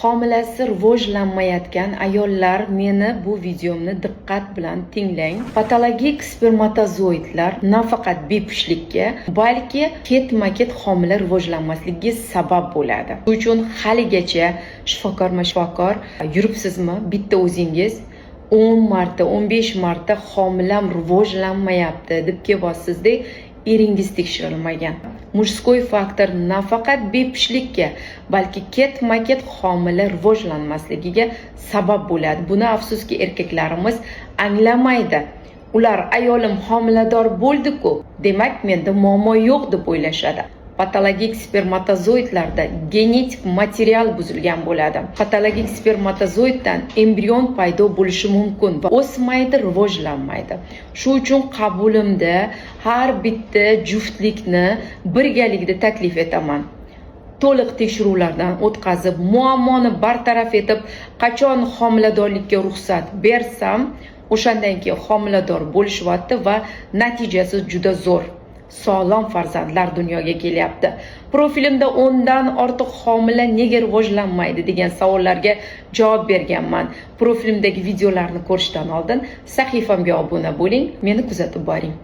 Homilasi rivojlanmayotgan ayollar, meni bu videomni diqqat bilan tinglang. Patologik spermatozoidlar nafaqat bepushtlikka, balki ketma-ket homila rivojlanmasligiga sabab bo'ladi. Shuning uchun haligacha shifokorma shifokor yuribsizmi, bitta o'zingiz 10 marta, 15 marta homilam rivojlanmayapti deb kelyapsizda, eringiz tekshirilmagan. Мужской фактор nafaqat bepushtlikka, balki ketma-ket homila rivojlanmasligiga sabab bo'ladi. Buni, afsuski, erkaklarimiz anglamaydi. Ular ayolim homilador bo'ldi-ku, demak, menda muammo yo'q deb o'ylashadi. Patologik spermatozoidlarda genetik material buzilgan bo'ladi. Patologik spermatozoiddan embrion paydo bo'lishi mumkin va o'smaydi, rivojlanmaydi. Shu uchun qabulimda har bitta juftlikni birgalikda taklif etaman. To'liq tekshiruvlardan o'tkazib, muammoni bartaraf etib, qachon homiladorlikka ruxsat bersam, o'shandan keyin homilador bo'lishyapti va natijasi juda zo'r. Sog'lom farzandlar dunyoga kelyapti. Profilimda 10 dan ortiq homila nega rivojlanmaydi degan savollarga javob berganman. Profilimdagi videolarni ko'rishdan oldin sahifamga obuna bo'ling, meni kuzatib boring.